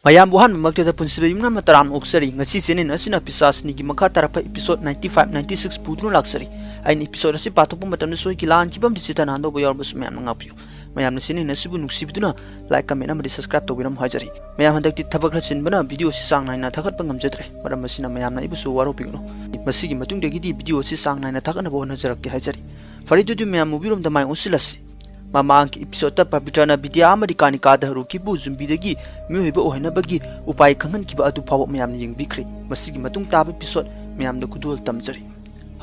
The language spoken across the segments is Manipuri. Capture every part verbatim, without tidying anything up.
ꯃꯌꯥꯝꯕꯨ ꯑꯍꯥꯟꯕꯃꯛꯇꯗ ꯄꯨꯟꯁꯤꯕ ꯌꯨꯝꯉꯥꯝꯅ ꯇꯔꯥꯝꯅ ꯑꯣꯛꯆꯔꯤ꯫ ꯉꯁꯤ channel ꯑꯁꯤꯅ ꯄꯤꯁꯥꯁꯅꯤꯒꯤ ꯃꯈꯥ ꯇꯥꯔꯛꯄ episode ninety five, ninety six ꯄꯨꯗꯨꯅ ꯂꯥꯛꯆꯔꯤ꯫ ꯑꯩꯅ episode ꯑꯁꯤ ꯄꯥꯊꯣꯛꯄ ꯃꯇꯝꯗ ꯁꯣꯏꯈꯤ ꯂꯥꯟꯈꯤꯕ ꯑꯃꯗꯤ ꯆꯤꯠꯇ ꯅꯥꯟꯗꯧꯕ ꯌꯥꯎꯔꯕꯁꯨ ꯃꯌꯥꯝꯅ ꯉꯥꯛꯄꯤꯌꯨ꯫ ꯃꯌꯥꯝꯅ channel ꯑꯁꯤꯕꯨ ꯅꯨꯡꯁꯤꯕꯤꯗꯨꯅ like, comment ꯑꯃꯗꯤ subscribe ꯇꯧꯕꯤꯔꯝꯃꯨ ꯍꯥꯏꯖꯔꯤ꯫ ꯃꯌꯥꯝ ꯍꯟꯗꯛꯇꯤ ꯊꯕꯛ ꯈꯔ ꯆꯤꯟꯕꯅ video ꯑꯁꯤ ꯆꯥꯡ ꯅꯥꯏꯅ ꯊꯥꯒꯠꯄ ꯉꯝꯖꯗ꯭ꯔꯦ꯫ ꯃꯔꯝ ꯑꯁꯤꯅ ꯃꯌꯥꯝꯅ ꯑꯩꯕꯨꯁꯨ ꯋꯥꯔꯧꯕꯤꯒꯅꯨ꯫ ꯃꯁꯤꯒꯤ ꯃꯇꯨꯡꯗꯒꯤꯗꯤ video ꯑꯁꯤ ꯆꯥꯡ ꯅꯥꯏꯅ ꯊꯥꯒꯠꯅꯕ ꯍꯣꯠꯅꯖꯔꯛꯀꯦ ꯍꯥꯏꯖꯔꯤ꯫ ꯐꯔꯦ, ꯑꯗꯨꯗꯤ ꯃꯌꯥꯝ movie ꯔꯣꯝꯗ ꯃꯥꯏ ꯑꯣꯟꯁꯤꯜꯂꯁꯤ꯫ ꯃꯃꯥꯡꯒꯤ episode ꯇ ꯄꯕꯤꯇ꯭ꯔꯅ ꯕꯤꯗ꯭ꯌꯥ ꯑꯃꯗꯤ ꯀꯥꯅꯤꯀꯥꯗ ꯔꯣꯀꯤꯕꯨ ꯖꯨꯝꯕꯤꯗꯒꯤ ꯃꯤꯑꯣꯏꯕ ꯑꯣꯏꯍꯟꯅꯕꯒꯤ ꯎꯄꯥꯏ ꯈꯪꯍꯟꯈꯤꯕ ꯑꯗꯨ ꯐꯥꯎꯕ ꯃꯌꯥꯝꯅ ꯌꯦꯡꯕꯤꯈ꯭ꯔꯦ꯫ ꯃꯁꯤꯒꯤ ꯃꯇꯨꯡ ꯇꯥꯕ episode ꯃꯌꯥꯝꯗ ꯈꯨꯗꯣꯜ ꯇꯝꯖꯔꯤ꯫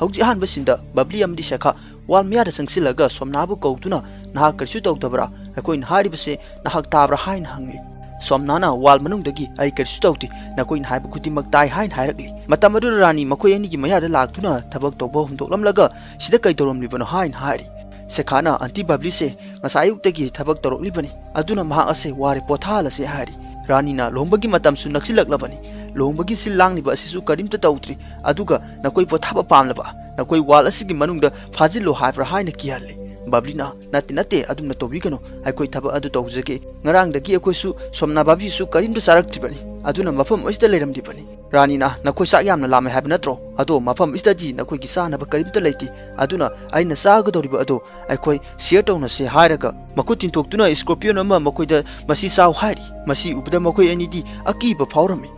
ꯍꯧꯖꯤꯛ ꯑꯍꯥꯟꯕ scene ꯗ ꯕꯕ꯭ꯂꯤ ꯑꯃꯗꯤ ꯁꯦꯈꯥ wall ꯃꯌꯥꯗ ꯆꯪꯁꯤꯜꯂꯒ ꯁꯣꯝꯅꯥꯕꯨ ꯀꯧꯗꯨꯅ, "ꯅꯍꯥꯛ ꯀꯔꯤꯁꯨ ꯇꯧꯗꯕ꯭ꯔꯥ? ꯑꯩꯈꯣꯏꯅ ꯍꯥꯏꯔꯤꯕꯁꯦ ꯅꯍꯥꯛ ꯇꯥꯕ꯭ꯔꯥ?" ꯍꯥꯏꯅ ꯍꯪꯂꯤ꯫ ꯁꯣꯝꯅꯥꯅ wall ꯃꯅꯨꯡꯗꯒꯤ, "ꯑꯩ ꯀꯔꯤꯁꯨ ꯇꯧꯗꯦ, ꯅꯈꯣꯏꯅ ꯍꯥꯏꯕ ꯈꯨꯗꯤꯡꯃꯛ ꯇꯥꯏ" ꯍꯥꯏꯅ ꯍꯥꯏꯔꯛꯂꯤ꯫ ꯃꯇꯝ ꯑꯗꯨꯗ ꯔꯥꯅꯤ ꯃꯈꯣꯏ ꯑꯅꯤꯒꯤ ꯃꯌꯥꯗ ꯂꯥꯛꯇꯨꯅ ꯊꯕꯛ ꯇꯧꯕ ꯍꯨꯟꯗꯣꯛꯂꯝꯂꯒ, "ꯁꯤꯗ ꯀꯩꯗꯧꯔꯝꯂꯤꯕꯅꯣ?" ꯍꯥꯏꯅ ꯍꯥꯏꯔꯤ꯫ ꯁꯦꯈꯥꯅ, "ꯑꯟꯇꯤ ꯕꯕ꯭ꯂꯤꯁꯦ ꯉꯁꯥꯏ ꯑꯌꯨꯛꯇꯒꯤ ꯊꯕꯛ ꯇꯧꯔꯛꯂꯤꯕꯅꯤ, ꯑꯗꯨꯅ ꯃꯍꯥꯛ ꯑꯁꯦ ꯋꯥꯔꯦ, ꯄꯣꯊꯥꯍꯜꯂꯁꯦ" ꯍꯥꯏꯔꯤ꯫ ꯔꯥꯅꯤꯅ, "ꯂꯨꯍꯣꯡꯕꯒꯤ ꯃꯇꯝꯁꯨ ꯅꯛꯁꯤꯜꯂꯛꯂꯕꯅꯤ, ꯂꯨꯍꯣꯡꯕꯒꯤ ꯁꯤꯜ ꯂꯥꯡꯂꯤꯕ ꯑꯁꯤꯁꯨ ꯀꯔꯤꯝꯇ ꯇꯧꯗ꯭ꯔꯤ, ꯑꯗꯨꯒ ꯅꯈꯣꯏ ꯄꯣꯊꯥꯕ ꯄꯥꯝꯂꯕ? ꯅꯈꯣꯏ wall ꯑꯁꯤꯒꯤ ꯃꯅꯨꯡꯗ ꯐꯥꯖꯤꯜꯂꯣ ꯍꯥꯏꯕ꯭ꯔꯥ?" ꯍꯥꯏꯅ ꯀꯤꯍꯜꯂꯤ꯫ ꯕꯕ꯭ꯂꯤꯅ, "ꯅꯠꯇꯦ, ꯅꯠꯇꯦ, ꯑꯗꯨꯝꯅ ꯇꯧꯕꯤꯒꯅꯨ, ꯑꯩꯈꯣꯏ ꯊꯕꯛ ꯑꯗꯨ ꯇꯧꯖꯒꯦ꯫ ꯉꯔꯥꯡꯗꯒꯤ ꯑꯩꯈꯣꯏꯁꯨ ꯁꯣꯝꯅꯥ ꯕꯕ꯭ꯂꯤꯁꯨ ꯀꯔꯤꯝꯇ ꯆꯥꯔꯛꯇ꯭ꯔꯤꯕꯅꯤ, ꯑꯗꯨꯅ ꯃꯐꯝ ꯑꯁꯤꯗ ꯂꯩꯔꯝꯂꯤꯕꯅꯤ"꯫ ꯔꯥꯅꯤꯅ, "ꯅꯈꯣꯏ ꯆꯥꯛ ꯌꯥꯝꯅ ꯂꯥꯝꯃꯦ ꯍꯥꯏꯕ ꯅꯠꯇ꯭ꯔꯣ? ꯑꯗꯣ ꯃꯐꯝ ꯑꯁꯤꯗꯗꯤ ꯅꯈꯣꯏꯒꯤ ꯆꯥꯅꯕ ꯀꯔꯤꯝꯇ ꯂꯩꯇꯦ, ꯑꯗꯨꯅ ꯑꯩꯅ ꯆꯥꯒꯗꯧꯔꯤꯕ ꯑꯗꯣ ꯑꯩꯈꯣꯏ share ꯇꯧꯅꯁꯦ" ꯍꯥꯏꯔꯒ ꯃꯈꯨꯠ ꯇꯤꯡꯊꯣꯛꯇꯨꯅ scorpion ꯑꯃ ꯃꯈꯣꯏꯗ "ꯃꯁꯤ ꯆꯥꯎ" ꯍꯥꯏꯔꯤ꯫ ꯃꯁꯤ ꯎꯕꯗ ꯃꯈꯣꯏ ꯑꯅꯤꯗꯤ ꯑꯀꯤꯕ ꯐꯥꯎꯔꯝꯃꯤ꯫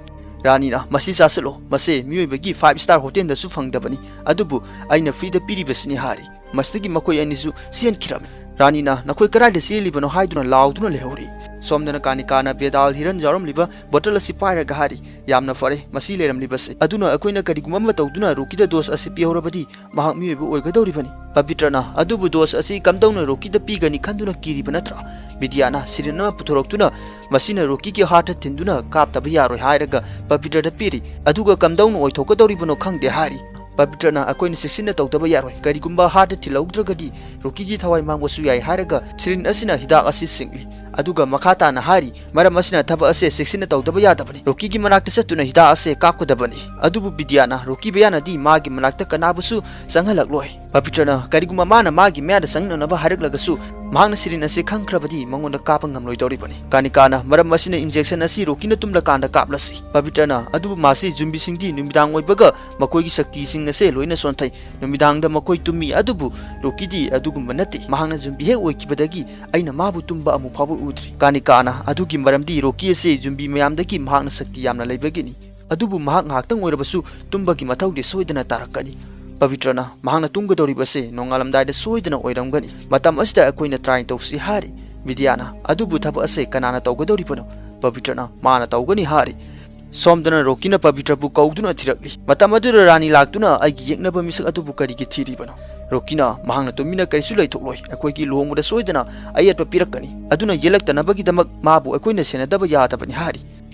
ꯔꯥꯅꯤꯅ, "ꯃꯁꯤ ꯆꯥꯁꯤꯜꯂꯣ, ꯃꯁꯦ ꯃꯤꯑꯣꯏꯕꯒꯤ five star hotel ꯗꯁꯨ ꯐꯪꯗꯕꯅꯤ, ꯑꯗꯨꯕꯨ ꯑꯩꯅ free ꯗ ꯄꯤꯔꯤꯕꯁꯤꯅꯤ" ꯍꯥꯏꯔꯤ꯫ ꯃꯁꯤꯗꯒꯤ ꯃꯈꯣꯏ ꯑꯅꯤꯁꯨ ꯆꯦꯟꯈꯤꯔꯝꯃꯤ꯫ ꯔꯥꯅꯤꯅ, "ꯅꯈꯣꯏ ꯀꯗꯥꯏꯗ ꯆꯦꯜꯂꯤꯕꯅꯣ?" ꯍꯥꯏꯗꯨꯅ ꯂꯥꯎꯗꯨꯅ ꯂꯩꯍꯧꯔꯤ꯫ ꯁꯣꯝꯗꯅ ꯀꯥꯅꯤꯀꯥꯅ ꯕꯦꯗꯥꯜ ꯍꯤꯔꯟ ꯌꯥꯎꯔꯝꯂꯤꯕ bottle ꯑꯁꯤ ꯄꯥꯏꯔꯒ ꯍꯥꯏꯔꯤ, "ꯌꯥꯝꯅ ꯐꯔꯦ, ꯃꯁꯤ ꯂꯩꯔꯝꯂꯤꯕꯁꯦ꯫ ꯑꯗꯨꯅ ꯑꯩꯈꯣꯏꯅ ꯀꯔꯤꯒꯨꯝꯕ ꯑꯃ ꯇꯧꯗꯨꯅ ꯔꯣꯀꯤꯗ dose ꯑꯁꯤ ꯄꯤꯍꯧꯔꯕꯗꯤ ꯃꯍꯥꯛ ꯃꯤꯑꯣꯏꯕ ꯑꯣꯏꯒꯗꯧꯔꯤꯕꯅꯤ"꯫ ꯄꯕꯤꯇ꯭ꯔꯅ, "ꯑꯗꯨꯕꯨ dose ꯑꯁꯤ ꯀꯝꯗꯧꯅ ꯔꯣꯀꯤꯗ ꯄꯤꯒꯅꯤ ꯈꯟꯗꯨꯅ ꯀꯤꯔꯤꯕ ꯅꯠꯇ꯭ꯔꯥ?" ꯕꯤꯗ꯭ꯌꯥꯅ syringe ꯑꯃ ꯄꯨꯊꯣꯔꯛꯇꯨꯅ ꯃꯁꯤꯅ ꯔꯣꯀꯤꯒꯤ heart ꯇ ꯊꯤꯟꯗꯨꯅ ꯀꯥꯞꯇꯕ ꯌꯥꯔꯣꯏ ꯍꯥꯏꯔꯒ ꯄꯕꯤꯇ꯭ꯔꯗ ꯄꯤꯔꯤ꯫ "ꯑꯗꯨꯒ ꯀꯝꯗꯧꯅ ꯑꯣꯏꯊꯣꯛꯀꯗꯧꯔꯤꯕꯅꯣ ꯈꯪꯗꯦ" ꯍꯥꯏꯔꯤ꯫ ꯄꯕꯤꯇ꯭ꯔꯅ, "ꯑꯩꯈꯣꯏꯅ ꯆꯦꯛꯁꯤꯟꯅ ꯇꯧꯗꯕ ꯌꯥꯔꯣꯏ, ꯀꯔꯤꯒꯨꯝꯕ heart ꯇ ꯊꯤꯜꯍꯧꯗ꯭ꯔꯒꯗꯤ ꯔꯣꯀꯤꯒꯤ ꯊꯋꯥꯏ ꯃꯥꯡꯕꯁꯨ ꯌꯥꯏ" ꯍꯥꯏꯔꯒ syringe ꯑꯁꯤꯅ ꯍꯤꯗꯥꯛ ꯑꯁꯤ ꯆꯤꯡꯂꯤ꯫ ꯑꯗꯨꯒ ꯃꯈꯥ ꯇꯥꯅ ꯍꯥꯏꯔꯤ, ꯃꯔꯝ ꯑꯁꯤꯅ ꯊꯕꯛ ꯑꯁꯦ ꯆꯦꯛꯁꯤꯟꯅ ꯇꯧꯗꯕ ꯌꯥꯗꯕꯅꯤ꯫ ꯔꯣꯀꯤꯒꯤ ꯃꯅꯥꯛꯇ ꯆꯠꯇꯨꯅ ꯍꯤꯗꯥꯛ ꯑꯁꯦ ꯀꯥꯞꯀꯗꯕꯅꯤ꯫ ꯑꯗꯨꯕꯨ ꯕꯤꯗ꯭ꯌꯥꯅ ꯔꯣꯀꯤ ꯚꯩꯌꯥꯅꯗꯤ ꯃꯥꯒꯤ ꯃꯅꯥꯛꯇ ꯀꯅꯥꯕꯨꯁꯨ ꯆꯪꯍꯜꯂꯛꯂꯣꯏ꯫ ꯄꯕꯤꯇ꯭ꯔꯅ ꯀꯔꯤꯒꯨꯝꯕ ꯃꯥꯅ ꯃꯥꯒꯤ ꯃꯌꯥꯗ ꯆꯪꯅꯅꯕ ꯍꯥꯏꯔꯛꯂꯒꯁꯨ, ꯃꯍꯥꯛꯅ ꯁꯤꯔꯤꯟ ꯑꯁꯤ ꯈꯪꯈ꯭ꯔꯕꯗꯤ ꯃꯉꯣꯟꯗ ꯀꯥꯞꯄ ꯉꯝꯂꯣꯏꯗꯧꯔꯤꯕꯅꯤ꯫ ꯀꯥꯅꯤꯀꯥꯅ ꯃꯔꯝ ꯑꯁꯤꯅ injection ꯑꯁꯤ ꯔꯣꯀꯤꯅ ꯇꯨꯝꯂꯀꯥꯟꯗ ꯀꯥꯞꯂꯁꯤ꯫ ꯄꯕꯤꯇ꯭ꯔꯅ ꯑꯗꯨꯕꯨ ꯃꯥꯁꯤ ꯖꯨꯝꯕꯤꯁꯤꯡꯗꯤ ꯅꯨꯃꯤꯗꯥꯡ ꯑꯣꯏꯕꯒ ꯃꯈꯣꯏꯒꯤ ꯁꯛꯇꯤꯁꯤꯡ ꯑꯁꯦ ꯂꯣꯏꯅ ꯁꯣꯟꯊꯩ꯫ ꯅꯨꯃꯤꯗꯥꯡꯗ ꯃꯈꯣꯏ ꯇꯨꯝꯃꯤ, ꯑꯗꯨꯕꯨ ꯔꯣꯀꯤꯗꯤ ꯑꯗꯨꯒꯨꯝꯕ ꯅꯠꯇꯦ꯫ ꯃꯍꯥꯛꯅ ꯖꯨꯝꯕꯤ ꯍꯦꯛ ꯑꯣꯏꯈꯤꯕꯗꯒꯤ ꯑꯩꯅ ꯃꯥꯕꯨ ꯇꯨꯝꯕ ꯑꯃꯨꯛ ꯐꯥꯎꯕ ꯎꯗ꯭ꯔꯤ꯫ ꯀꯥꯅꯤꯀꯥꯅ ꯑꯗꯨꯒꯤ ꯃꯔꯝꯗꯤ ꯔꯣꯀꯤ ꯑꯁꯤ ꯖꯨꯝꯕꯤ ꯃꯌꯥꯝꯗꯒꯤ ꯃꯍꯥꯛꯅ ꯁꯛꯇꯤ ꯌꯥꯝꯅ ꯂꯩꯕꯒꯤꯅꯤ꯫ ꯑꯗꯨꯕꯨ ꯃꯍꯥꯛ ꯉꯥꯏꯍꯥꯛꯇꯪ ꯑꯣꯏꯔꯕꯁꯨ ꯇꯨꯝꯕꯒꯤ ꯃꯊꯧꯗꯤ ꯁꯣꯏꯗꯅ ꯇꯥꯔꯛꯀꯅꯤ꯫ ꯄꯕꯤꯇ꯭ꯔꯅ ꯃꯍꯥꯛꯅ ꯇꯨꯝꯒꯗꯧꯔꯤꯕ ꯑꯁꯦ ꯅꯣꯡꯉꯥꯜꯂꯝꯗꯥꯏꯗ ꯁꯣꯏꯗꯅ ꯑꯣꯏꯔꯝꯒꯅꯤ꯫ ꯃꯇꯝ ꯑꯁꯤꯗ ꯑꯩꯈꯣꯏꯅ try ꯇꯧꯁꯤ ꯍꯥꯏꯔꯤ꯫ ꯕꯤꯗ꯭ꯌꯥꯅ ꯑꯗꯨꯕꯨ ꯊꯕꯛ ꯑꯁꯦ ꯀꯅꯥꯅ ꯇꯧꯒꯗꯧꯔꯤꯕꯅꯣ? ꯄꯕꯤꯇ꯭ꯔꯅ ꯃꯥꯅ ꯇꯧꯒꯅꯤ ꯍꯥꯏꯔꯤ꯫ ꯁꯣꯝꯗꯅ ꯔꯣꯀꯤꯅ ꯄꯕꯤꯇ꯭ꯔꯕꯨ ꯀꯧꯗꯨꯅ ꯊꯤꯔꯛꯂꯤ꯫ ꯃꯇꯝ ꯑꯗꯨꯗ ꯔꯥꯅꯤ ꯂꯥꯛꯇꯨꯅ ꯑꯩꯒꯤ ꯌꯦꯛꯅꯕ ꯃꯤꯁꯛ ꯑꯗꯨꯕꯨ ꯀꯔꯤꯒꯤ ꯊꯤꯔꯤꯕꯅꯣ? ꯔꯣꯀꯤꯅ ꯃꯍꯥꯛꯅ ꯇꯨꯃꯤꯟꯅ ꯀꯔꯤꯁꯨ ꯂꯩꯊꯣꯛꯂꯣꯏ꯫ ꯑꯩꯈꯣꯏꯒꯤ ꯂꯨꯍꯣꯡꯕꯗ ꯁꯣꯏꯗꯅ ꯑꯌꯦꯠꯄ ꯄꯤꯔꯛꯀꯅꯤ꯫ ꯑꯗꯨꯅ ꯌꯦꯜꯂꯛꯇꯅꯕꯒꯤꯗꯃꯛ ꯃꯥꯕꯨ ꯑꯩꯈꯣꯏꯅ ꯁꯦꯟꯅꯗꯕ ꯌꯥꯗꯕꯅꯤ ꯍꯥꯏꯔꯤ꯫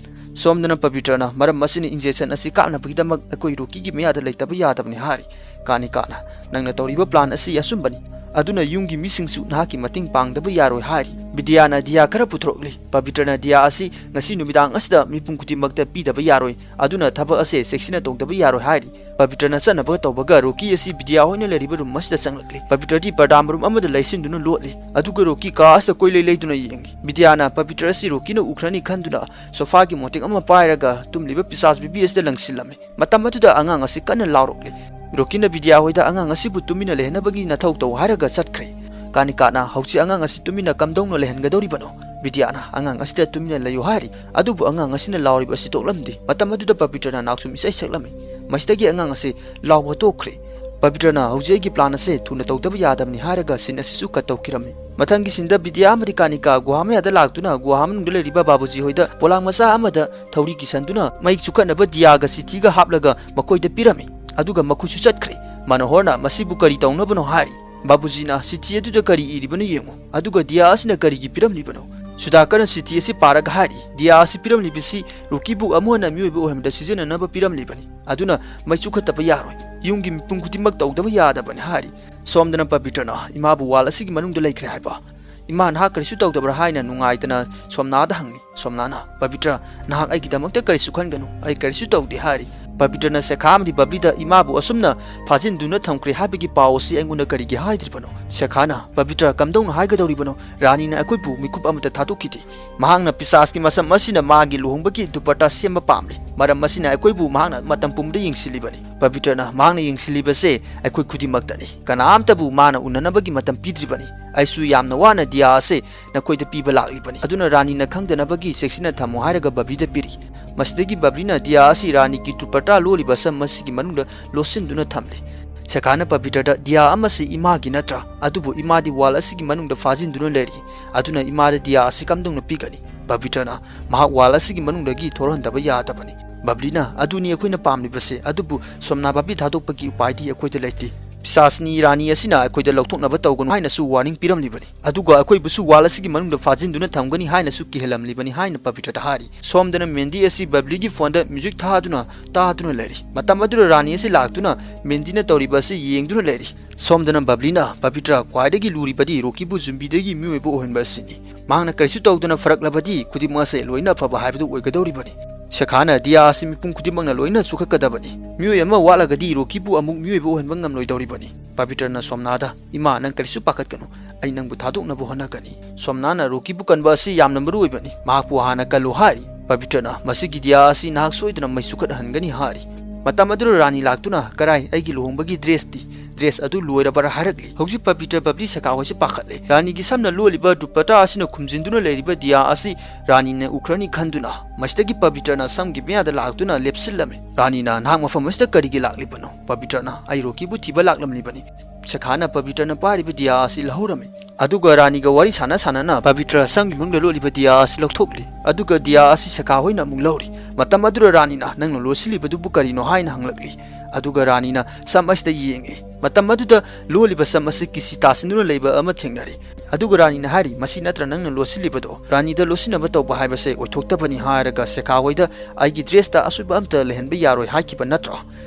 ꯁꯣꯝꯗꯅ ꯄꯕꯤꯇ꯭ꯔꯅ ꯃꯔꯝ ꯑꯁꯤꯅ injection ꯑꯁꯤ ꯀꯥꯞꯅꯕꯒꯤꯗꯃꯛ ꯑꯩꯈꯣꯏ ꯔꯣꯀꯤꯒꯤ ꯃꯌꯥꯗ ꯂꯩꯇꯕ ꯌꯥꯗꯕꯅꯤ ꯍꯥꯏꯔꯤ꯫ ꯀꯥꯅꯤꯀꯥꯅ ꯅꯪꯅ ꯇꯧꯔꯤꯕ plan ꯑꯁꯤ ꯑꯆꯨꯝꯕꯅꯤ꯫ ꯑꯗꯨꯅ ꯌꯨꯝꯒꯤ ꯃꯤꯁꯤꯡꯁꯨ ꯅꯍꯥꯛꯀꯤ ꯃꯇꯦꯡ ꯄꯥꯡꯗꯕ ꯌꯥꯔꯣꯏ ꯍꯥꯏꯔꯤ꯫ ꯕꯤꯗ꯭ꯌꯥꯅ ꯗꯤꯌꯥ ꯈꯔ ꯄꯨꯊꯣꯔꯛꯂꯤ꯫ ꯄꯕꯤꯇ꯭ꯔꯅ ꯗꯤꯌꯥ ꯑꯁꯤ ꯉꯁꯤ ꯅꯨꯃꯤꯗꯥꯡ ꯑꯁꯤꯗ ꯃꯤꯄꯨꯝ ꯈꯨꯗꯤꯡꯃꯛꯇ ꯄꯤꯗꯕ ꯌꯥꯔꯣꯏ꯫ ꯑꯗꯨꯅ ꯊꯕꯛ ꯑꯁꯦ ꯆꯦꯛꯁꯤꯟꯅ ꯇꯧꯗꯕ ꯌꯥꯔꯣꯏ ꯍꯥꯏꯔꯤ꯫ ꯄꯕꯤꯇ꯭ꯔꯅ ꯆꯠꯅꯕ ꯇꯧꯕꯒ ꯔꯣꯀꯤ ꯑꯁꯤ ꯕꯤꯗ꯭ꯌꯥ ꯍꯣꯏꯅ ꯂꯩꯔꯤꯕ room ꯑꯁꯤꯗ ꯆꯪꯂꯛꯂꯤ꯫ ꯄꯕꯤꯇ꯭ꯔꯗꯤ ꯄꯔꯗꯥ ꯃꯔꯨꯝ ꯑꯃꯗ ꯂꯩꯁꯤꯟꯗꯨꯅ ꯂꯣꯠꯂꯤ꯫ ꯑꯗꯨꯒ ꯔꯣꯀꯤ ꯀꯥ ꯑꯁꯤꯗ ꯀꯣꯏꯂꯩ ꯂꯩꯗꯨꯅ ꯌꯦꯡꯂꯤ꯫ ꯕꯤꯗ꯭ꯌꯥꯅ ꯄꯕꯤꯇ꯭ꯔ ꯑꯁꯤ ꯔꯣꯀꯤꯅ ꯎꯈ꯭ꯔꯅꯤ ꯈꯟꯗꯨꯅ sofaꯒꯤ ꯃꯇꯦꯛ ꯑꯃ ꯄꯥꯏꯔꯒ ꯇꯨꯝꯂꯤꯕ ꯄꯤꯁꯥꯆ ꯕꯤꯕꯤ ꯑꯁꯤꯗ ꯂꯪꯁꯤꯜꯂꯝꯃꯤ꯫ ꯃꯇꯝ ꯑꯗꯨꯗ ꯑꯉꯥꯡ ꯑꯁꯤ ꯀꯟꯅ ꯂꯥꯎꯔꯛꯂꯤ꯫ ꯔꯣꯀꯤꯅ ꯕꯤꯗ꯭ꯌꯥ ꯍꯣꯏꯗ ꯑꯉꯥꯡ ꯑꯁꯤꯕꯨ ꯇꯨꯃꯤꯟꯅ ꯂꯩꯍꯟꯅꯕꯒꯤ ꯅꯊꯧ ꯇꯧ ꯍꯥꯏꯔꯒ ꯆꯠꯈ꯭ꯔꯦ꯫ ꯀꯥꯅꯤꯀꯥꯅ ꯍꯧꯖꯤꯛ ꯑꯉꯥꯡ ꯑꯁꯤ ꯇꯨꯃꯤꯟꯅ ꯀꯝꯗꯧꯅ ꯂꯩꯍꯟꯒꯗꯧꯔꯤꯕꯅꯣ? ꯕꯤꯗ꯭ꯌꯥꯅ ꯑꯉꯥꯡ ꯑꯁꯤꯗ ꯇꯨꯃꯤꯟꯅ ꯂꯩꯌꯨ ꯍꯥꯏꯔꯤ꯫ ꯑꯗꯨꯕꯨ ꯑꯉꯥꯡ ꯑꯁꯤꯅ ꯂꯥꯎꯔꯤꯕ ꯑꯁꯤ ꯇꯣꯛꯂꯝꯗꯦ꯫ ꯃꯇꯝ ꯑꯗꯨꯗ ꯄꯕꯤꯇ꯭ꯔꯅ ꯅꯥꯎꯁꯨꯝ ꯏꯁꯩ ꯁꯛꯂꯝꯃꯤ꯫ ꯃꯁꯤꯗꯒꯤ ꯑꯉꯥꯡ ꯑꯁꯤ ꯂꯥꯎꯕ ꯇꯣꯛꯈ꯭ꯔꯦ꯫ ꯄꯕꯤꯇ꯭ꯔꯅ ꯍꯧꯖꯤꯛ ꯑꯩꯒꯤ plan ꯑꯁꯦ ꯊꯨꯅ ꯇꯧꯗꯕ ꯌꯥꯗꯕꯅꯤ ꯍꯥꯏꯔꯒ scene ꯑꯁꯤꯁꯨ cut ꯇꯧꯈꯤꯔꯝꯃꯤ꯫ ꯃꯊꯪꯒꯤ sceneꯗ ꯕꯤꯗ꯭ꯌꯥ ꯑꯃꯗꯤ ꯀꯥꯅꯤꯀꯥ ꯒꯨꯍꯥ ꯃꯌꯥꯗ ꯂꯥꯛꯇꯨꯅ ꯒꯨꯍꯥ ꯃꯅꯨꯡꯗ ꯂꯩꯔꯤꯕ ꯕꯥꯕꯨꯖꯤ ꯍꯣꯏꯗ ꯄꯣꯂꯥꯡ ꯃꯆꯥ ꯑꯃꯗ ꯊꯧꯔꯤ ꯀꯤꯁꯟꯗꯨꯅ ꯃꯩ ꯆꯨꯈꯠꯅꯕ ꯗꯤꯌꯥꯒ ꯁꯤꯊꯤꯒ ꯍꯥꯞꯂꯒ ꯃꯈꯣꯏꯗ ꯄꯤꯔꯝꯃꯤ꯫ ꯑꯗꯨꯒ ꯃꯈꯣꯏꯁꯨ ꯆꯠꯈ꯭ꯔꯦ꯫ ꯃꯅꯣꯍꯔꯅ ꯃꯁꯤꯕꯨ ꯀꯔꯤ ꯇꯧꯅꯕꯅꯣ ꯍꯥꯏꯔꯤ꯫ ꯕꯥꯕꯨꯖꯤꯅ ꯁꯤꯊꯤ ꯑꯗꯨꯗ ꯀꯔꯤ ꯏꯔꯤꯕꯅꯣ ꯌꯦꯡꯉꯨ, ꯑꯗꯨꯒ ꯗꯤꯌꯥ ꯑꯁꯤꯅ ꯀꯔꯤꯒꯤ ꯄꯤꯔꯝꯂꯤꯕꯅꯣ? ꯁꯨꯗꯥꯀꯔꯅ ꯁꯤꯊꯤ ꯑꯁꯤ ꯄꯥꯔꯒ ꯍꯥꯏꯔꯤ, ꯗꯤꯌꯥ ꯑꯁꯤ ꯄꯤꯔꯝꯂꯤꯕꯁꯤ ꯔꯣꯀꯤꯕꯨ ꯑꯃꯨꯛ ꯍꯟꯅ ꯃꯤꯑꯣꯏꯕ ꯑꯣꯏꯍꯟꯕꯗ ꯁꯤꯖꯤꯟꯅꯅꯕ ꯄꯤꯔꯝꯂꯤꯕꯅꯤ꯫ ꯑꯗꯨꯅ ꯃꯩ ꯆꯨꯈꯠꯇꯕ ꯌꯥꯔꯣꯏ꯫ ꯌꯨꯝꯒꯤ ꯃꯤꯄꯨꯝ ꯈꯨꯗꯤꯡꯃꯛ ꯇꯧꯗꯕ ꯌꯥꯗꯕꯅꯤ ꯍꯥꯏꯔꯤ꯫ ꯁꯣꯝꯗꯅ ꯄꯕꯤꯇ꯭ꯔꯅ ꯏꯃꯥꯕꯨ wall ꯑꯁꯤꯒꯤ ꯃꯅꯨꯡꯗ ꯂꯩꯈ꯭ꯔꯦ ꯍꯥꯏꯕ꯫ "ꯏꯃꯥ, ꯅꯍꯥꯛ ꯀꯔꯤꯁꯨ ꯇꯧꯗꯕ꯭ꯔꯥ?" ꯍꯥꯏꯅ ꯅꯨꯡꯉꯥꯏꯇꯅ ꯁꯣꯝꯅꯥꯗ ꯍꯪꯂꯤ꯫ ꯁꯣꯝꯅꯥꯅ, "ꯄꯕꯤꯇ꯭ꯔ, ꯅꯍꯥꯛ ꯑꯩꯒꯤꯗꯃꯛꯇ ꯀꯔꯤꯁꯨ ꯈꯟꯒꯅꯨ, ꯑꯩ ꯀꯔꯤꯁꯨ ꯇꯧꯗꯦ" ꯍꯥꯏꯔꯤ꯫ ꯄꯕꯤꯇ꯭ꯔꯅ ꯁꯦꯈꯥ ꯑꯃꯗꯤ ꯕꯕ꯭ꯂꯤꯗ ꯏꯃꯥꯕꯨ ꯑꯁꯨꯝꯅ ꯐꯥꯖꯤꯟꯗꯨꯅ ꯊꯝꯈ꯭ꯔꯦ ꯍꯥꯏꯕꯒꯤ ꯄꯥꯎ ꯑꯁꯤ ꯑꯩꯉꯣꯟꯗ ꯀꯔꯤꯒꯤ ꯍꯥꯏꯗ꯭ꯔꯤꯕꯅꯣ? ꯁꯦꯈꯥꯅ, "ꯄꯕꯤꯇ꯭ꯔ, ꯀꯝꯗꯧꯅ ꯍꯥꯏꯒꯗꯧꯔꯤꯕꯅꯣ? ꯔꯥꯅꯤꯅ ꯑꯩꯈꯣꯏꯕꯨ ꯃꯤꯀꯨꯞ ꯑꯃꯠꯇ ꯊꯥꯗꯣꯛꯈꯤꯗꯦ꯫ ꯃꯍꯥꯛꯅ ꯄꯤꯁꯥꯁꯀꯤ ꯃꯁꯝ ꯑꯁꯤꯅ ꯃꯥꯒꯤ ꯂꯨꯍꯣꯡꯕꯒꯤ ꯗꯨꯄꯠꯇꯥ ꯁꯦꯝꯕ ꯄꯥꯝꯂꯤ꯫ ꯃꯔꯝ ꯑꯁꯤꯅ ꯑꯩꯈꯣꯏꯕꯨ ꯃꯍꯥꯛꯅ ꯃꯇꯝ ꯄꯨꯝꯕꯗ ꯌꯦꯡꯁꯤꯜꯂꯤꯕꯅꯤ꯫ ꯄꯕꯤꯇ꯭ꯔꯅ, ꯃꯍꯥꯛꯅ ꯌꯦꯡꯁꯤꯜꯂꯤꯕꯁꯦ ꯑꯩꯈꯣꯏ ꯈꯨꯗꯤꯡꯃꯛꯇꯅꯤ꯫ ꯀꯅꯥꯝꯇꯕꯨ ꯃꯥꯅ ꯎꯅꯅꯕꯒꯤ ꯃꯇꯝ ꯄꯤꯗ꯭ꯔꯤꯕꯅꯤ꯫ ꯑꯩꯁꯨ ꯌꯥꯝꯅ ꯋꯥꯅ ꯗꯤꯌꯥ ꯑꯁꯤ ꯅꯈꯣꯏꯗ ꯄꯤꯕ ꯂꯥꯛꯂꯤꯕꯅꯤ꯫ ꯑꯗꯨꯅ ꯔꯥꯅꯤꯅ ꯈꯪꯗꯅꯕꯒꯤ ꯆꯦꯛꯁꯤꯟꯅ ꯊꯝꯃꯨ" ꯍꯥꯏꯔꯒ ꯕꯕ꯭ꯂꯤꯗ ꯄꯤꯔꯤ꯫ ꯃꯁꯤꯗꯒꯤ ꯕꯕ꯭ꯂꯤꯅ ꯗꯤꯌꯥ ꯑꯁꯤ ꯔꯥꯅꯤꯒꯤ ꯗꯨꯄꯠꯇꯥ ꯂꯣꯜꯂꯤꯕ ꯁꯝ ꯑꯁꯤꯒꯤ ꯃꯅꯨꯡꯗ ꯂꯣꯠꯁꯤꯟꯗꯨꯅ ꯊꯝꯂꯤ꯫ ꯁꯦꯈꯥꯅ ꯄꯕꯤꯇ꯭ꯔꯗ, "ꯗꯤꯌꯥ ꯑꯃꯁꯤ ꯏꯃꯥꯒꯤ ꯅꯠꯇ꯭ꯔꯥ? ꯑꯗꯨꯕꯨ ꯏꯃꯥꯗꯤ ꯋꯥꯜ ꯑꯁꯤꯒꯤ ꯃꯅꯨꯡꯗ ꯐꯥꯖꯤꯟꯗꯨꯅ ꯂꯩꯔꯤ꯫ ꯑꯗꯨꯅ ꯏꯃꯥꯗ ꯗꯤꯌꯥ ꯑꯁꯤ ꯀꯝꯗꯧꯅ ꯄꯤꯒꯅꯤ?" ꯄꯕꯤꯇ꯭ꯔꯅ, "ꯃꯍꯥꯛ ꯋꯥꯜ ꯑꯁꯤꯒꯤ ꯃꯅꯨꯡꯗꯒꯤ ꯊꯣꯔꯍꯟꯗꯕ ꯌꯥꯗꯕꯅꯤ"꯫ ꯕꯕ꯭ꯂꯤꯅ, "ꯑꯗꯨꯅꯤ ꯑꯩꯈꯣꯏꯅ ꯄꯥꯝꯂꯤꯕꯁꯦ, ꯑꯗꯨꯕꯨ ꯁꯣꯝꯅꯥ ꯕꯕ꯭ꯂꯤ ꯊꯥꯗꯣꯛꯄꯒꯤ ꯎꯄꯥꯏꯗꯤ ꯑꯩꯈꯣꯏꯗ ꯂꯩꯇꯦ꯫ ꯄꯤꯁꯥꯁꯅꯤ ꯔꯥꯅꯤ ꯑꯁꯤꯅ ꯑꯩꯈꯣꯏꯗ ꯂꯧꯊꯣꯛꯅꯕ ꯇꯧꯒꯅꯨ ꯍꯥꯏꯅꯁꯨ ꯋꯥꯔꯅꯤꯡ ꯄꯤꯔꯝꯂꯤꯕꯅꯤ꯫ ꯑꯗꯨꯒ ꯑꯩꯈꯣꯏꯕꯨꯁꯨ ꯋꯥꯜ ꯑꯁꯤꯒꯤ ꯃꯅꯨꯡꯗ ꯐꯥꯖꯤꯟꯗꯨꯅ ꯊꯝꯒꯅꯤ ꯍꯥꯏꯅꯁꯨ ꯀꯤꯍꯜꯂꯝꯂꯤꯕꯅꯤ" ꯍꯥꯏꯅ ꯄꯕꯤꯇ꯭ꯔꯗ ꯍꯥꯏꯔꯤ꯫ ꯁꯣꯝꯗꯅ ꯃꯦꯟꯗꯤ ꯑꯁꯤ ꯕꯕ꯭ꯂꯤꯒꯤ ꯐꯣꯟꯗ ꯃ꯭ꯌꯨꯖꯤꯛ ꯊꯥꯗꯨꯅ ꯇꯥꯗꯨꯅ ꯂꯩꯔꯤ꯫ ꯃꯇꯝ ꯑꯗꯨꯗ ꯔꯥꯅꯤ ꯑꯁꯤ ꯂꯥꯛꯇꯨꯅ ꯃꯦꯟꯗꯤꯅ ꯇꯧꯔꯤꯕ ꯑꯁꯤ ꯌꯦꯡꯗꯨꯅ ꯂꯩꯔꯤ꯫ ꯁꯣꯝꯗꯅ ꯕꯕ꯭ꯂꯤꯅ, "ꯄꯕꯤꯇ꯭ꯔ, ꯈ꯭ꯋꯥꯏꯗꯒꯤ ꯂꯨꯔꯤꯕꯗꯤ ꯔꯣꯀꯤꯕꯨ ꯌꯨꯝꯕꯤꯗꯒꯤ ꯃꯤꯑꯣꯏꯕ ꯑꯣꯏꯍꯟꯕ ꯑꯁꯤꯅꯤ꯫ ꯃꯍꯥꯛꯅ ꯀꯔꯤꯁꯨ ꯇꯧꯗꯅ ꯐꯔꯛꯂꯕꯗꯤ ꯈꯨꯗꯤꯡꯃꯛ ꯑꯁꯦ ꯂꯣꯏꯅ ꯑꯐꯕ ꯍꯥꯏꯕꯗꯨ ꯑꯣꯏꯒꯗꯧꯔꯤꯕꯅꯤ꯫ ꯁꯦꯈꯥꯅ, "ꯗꯤꯌꯥ ꯑꯁꯤ ꯃꯤꯄꯨꯝ ꯈꯨꯗꯤꯡꯃꯛꯅ ꯂꯣꯏꯅ ꯆꯨꯈꯠꯀꯗꯕꯅꯤ꯫ ꯃꯤꯑꯣꯏ ꯑꯃ ꯋꯥꯠꯂꯒꯗꯤ ꯔꯣꯀꯤꯕꯨ ꯑꯃꯨꯛ ꯃꯤꯑꯣꯏꯕ ꯑꯣꯏꯍꯟꯕ ꯉꯝꯂꯣꯏꯗꯧꯔꯤꯕꯅꯤ"꯫ ꯄꯕꯤꯇ꯭ꯔꯅ ꯁꯣꯝꯅꯥꯗ, "ꯏꯃꯥ, ꯅꯪ ꯀꯔꯤꯁꯨ ꯄꯥꯈꯠꯀꯅꯨ꯫ ꯑꯩ ꯅꯪꯕꯨ ꯊꯥꯗꯣꯛꯅꯕ ꯍꯣꯠꯅꯒꯅꯤ"꯫ ꯁꯣꯝꯅꯥꯅ, "ꯔꯣꯀꯤꯕꯨ ꯀꯟꯕ ꯑꯁꯤ ꯌꯥꯝꯅ ꯃꯔꯨ ꯑꯣꯏꯕꯅꯤ꯫ ꯃꯍꯥꯛꯄꯨ ꯍꯥꯟꯅ ꯀꯜꯂꯨ" ꯍꯥꯏꯔꯤ꯫ ꯄꯕꯤꯇ꯭ꯔꯅ, "ꯃꯁꯤꯒꯤ ꯗꯤꯌꯥ ꯑꯁꯤ ꯅꯍꯥꯛ ꯁꯣꯏꯗꯅ ꯃꯩ ꯆꯨꯈꯠꯍꯟꯒꯅꯤ" ꯍꯥꯏꯔꯤ꯫ ꯃꯇꯝ ꯑꯗꯨꯗ ꯔꯥꯅꯤ ꯂꯥꯛꯇꯨꯅ, "ꯀꯔꯥꯏ, ꯑꯩꯒꯤ ꯂꯨꯍꯣꯡꯕꯒꯤ ꯗ꯭ꯔꯦꯁꯇꯤ? ꯗ꯭ꯔꯦꯁ ꯑꯗꯨ ꯂꯣꯏꯔꯕꯔꯥ?" ꯍꯥꯏꯔꯛꯂꯤ꯫ ꯍꯧꯖꯤꯛ ꯄꯕꯤꯇ꯭ꯔ ꯕꯕ꯭ꯂꯤ ꯁꯦꯈꯥ ꯍꯣꯏꯁꯤ ꯄꯥꯈꯠꯂꯦ꯫ ꯔꯥꯅꯤꯒꯤ ꯁꯝꯅ ꯂꯣꯜꯂꯤꯕ ꯗꯨꯄꯠꯇꯥ ꯑꯁꯤꯅ ꯈꯨꯝꯖꯤꯟꯗꯨꯅ ꯂꯩꯔꯤꯕ ꯗꯤꯌꯥ ꯑꯁꯤ ꯔꯥꯅꯤꯅ ꯎꯈ꯭ꯔꯅꯤ ꯈꯟꯗꯨꯅ꯫ ꯃꯁꯤꯗꯒꯤ ꯄꯕꯤꯇ꯭ꯔꯅ ꯁꯝꯒꯤ ꯃꯌꯥꯗ ꯂꯥꯛꯇꯨꯅ ꯂꯦꯞꯁꯤꯜꯂꯝꯃꯤ꯫ ꯔꯥꯅꯤꯅ, "ꯅꯍꯥꯛ ꯃꯐꯝ ꯑꯁꯤꯗ ꯀꯔꯤꯒꯤ ꯂꯥꯛꯂꯤꯕꯅꯣ?" ꯄꯕꯤꯇ꯭ꯔꯅ, "ꯑꯩ ꯔꯣꯀꯤꯕꯨ ꯊꯤꯕ ꯂꯥꯛꯂꯝꯂꯤꯕꯅꯤ"꯫ ꯁꯦꯈꯥꯅ ꯄꯕꯤꯇ꯭ꯔꯅ ꯄꯥꯏꯔꯤꯕ ꯗꯤꯌꯥ ꯑꯁꯤ ꯂꯧꯍꯧꯔꯝꯃꯤ꯫ ꯑꯗꯨꯒ ꯔꯥꯅꯤꯒ ꯋꯥꯔꯤ ꯁꯥꯟꯅ ꯁꯥꯟꯅꯅ ꯄꯕꯤꯇ꯭ꯔ ꯁꯝꯒꯤ ꯃꯅꯨꯡꯗ ꯂꯣꯠꯂꯤꯕ ꯗꯤꯌꯥ ꯑꯁꯤ ꯂꯧꯊꯣꯛꯂꯤ꯫ ꯑꯗꯨꯒ ꯗꯤꯌꯥ ꯑꯁꯤ ꯁꯦꯈꯥ ꯍꯣꯏꯅ ꯑꯃꯨꯛ ꯂꯧꯔꯤ꯫ ꯃꯇꯝ ꯑꯗꯨꯗ ꯔꯥꯅꯤꯅ, "ꯅꯪꯅ ꯂꯣꯠꯁꯤꯜꯂꯤꯕꯗꯨꯕꯨ ꯀꯔꯤꯅꯣ?" ꯍꯥꯏꯅ ꯍꯪꯂꯛꯂꯤ꯫ ꯑꯗꯨꯒ ꯔꯥꯅꯤꯅ ꯁꯝ ꯑꯁꯤꯗ ꯌꯦꯡꯉꯤ꯫ ꯃꯇꯝ ꯑꯗꯨꯗ ꯂꯣꯜꯂꯤꯕ ꯁꯝ ꯑꯁꯤ ꯀꯤꯁꯤ ꯇꯥꯁꯤꯟꯗꯨꯅ ꯂꯩꯕ ꯑꯃ ꯊꯦꯡꯅꯔꯤ꯫ ꯑꯗꯨꯒ ꯔꯥꯅꯤꯅ ꯍꯥꯏꯔꯤ, "ꯃꯁꯤ ꯅꯠꯇ꯭ꯔ ꯅꯪꯅ ꯂꯣꯠꯁꯤꯜꯂꯤꯕꯗꯣ? ꯔꯥꯅꯤꯗ ꯂꯣꯠꯁꯤꯟꯅꯕ ꯇꯧꯕ ꯍꯥꯏꯕꯁꯦ ꯑꯣꯏꯊꯣꯛꯇꯕꯅꯤ" ꯍꯥꯏꯔꯒ ꯁꯦꯈꯥ ꯍꯣꯏꯗ, "ꯑꯩꯒꯤ ꯗ꯭ꯔꯦꯁꯇ ꯑꯁꯣꯏꯕ ꯑꯝꯇ ꯂꯩꯍꯟꯕ ꯌꯥꯔꯣꯏ ꯍꯥꯏꯈꯤꯕ ꯅꯠꯇ꯭ꯔꯣ?"